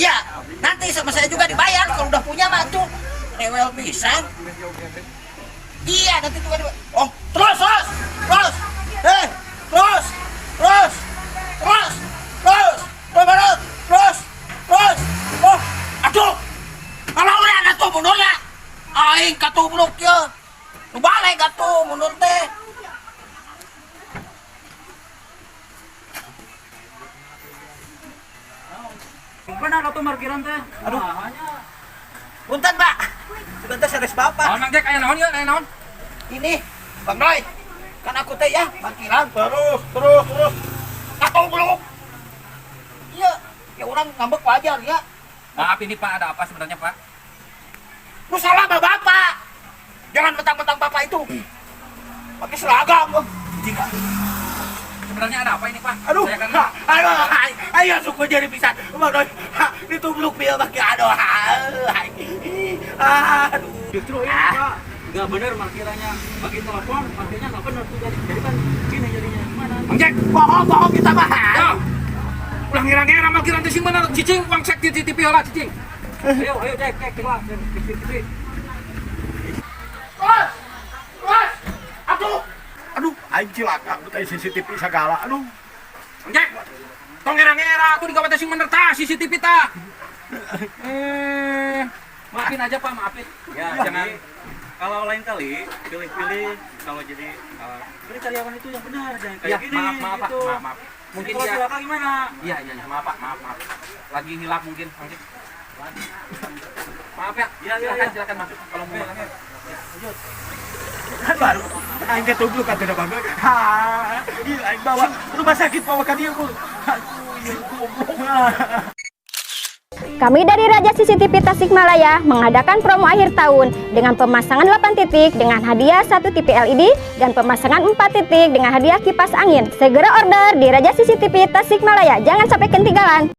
Iya, nanti sama saya juga dibayar kalau udah punya mah tuh. Rewel pisan. Iya, nanti juga dibayar. Oh, terus, terus, terus. Eh, terus, terus, terus, terus, terus, terus, terus, terus. Oh, aduh. Kalau udah atuh mundurnya. Aing katubluk ya. Nu balik atuh mundur teh. Benar atuh parkiran teh. Aduh. Punten, Pak. Sebentar serius Bapak. Naon, Mang Jack, aya naon ieu? Aya naon? Ini, Bang Roy. Kan aku teh ya, parkiran terus, terus, terus. Katubluk. Iya, ya orang ngambek wajar ya. Maaf ini Pak, ada apa sebenarnya Pak? Lu salah sama Bapak. Jangan mentang-mentang Bapak itu pakai seragam. Oh. Sebenarnya ada apa ini Pak? Aduh, Saya kan ha, aduh, ayo suku jadi pisan. Bang Roy, ha, ditubluk bil pakai aduh, ha, aduh. Justru ini Pak, nggak benar parkirannya. Bagi telepon, parkirnya nggak benar tuh jadi kan gini jadinya. Gimana? Mang Jack, Bohong, bohong kita mah. ya. Ulah ngira-ngira parkiran teh sing bener cicing uang cek di CCTV heula cicing. Ayo, ayo cek, cek, cek lah, cek CCTV. Terus, terus, aduh. Aduh, aing cilaka teh CCTV segala. Aduh. Mang Jack, tong ngira-ngira tuh digawe teh sing bener tah CCTV tah. Eh, maafin aja Pak, maafin. Ya, Jangan. jadi kalau lain kali pilih-pilih kalau jadi pilih karyawan itu yang benar, jangan kayak Ya, gini maaf, maaf Pak, gitu. maaf, maaf. Mungkin kalau dia cilaka gimana? Iya, iya, iya, maaf Pak, maaf, maaf. Lagi hilap mungkin, Mang Jack. Maaf ya. Iya, iya, Silakan, iya. silakan masuk kalau mau makan. Kan baru aing ketubluk atuh da Bang Roy. Ha, ieu aing bawa rumah sakit bawa ka dieu, Bu. Aduh, ieu goblok. Kami dari Raja CCTV Tasikmalaya mengadakan promo akhir tahun dengan pemasangan 8 titik dengan hadiah 1 TV LED dan pemasangan 4 titik dengan hadiah kipas angin. Segera order di Raja CCTV Tasikmalaya. Jangan sampai ketinggalan.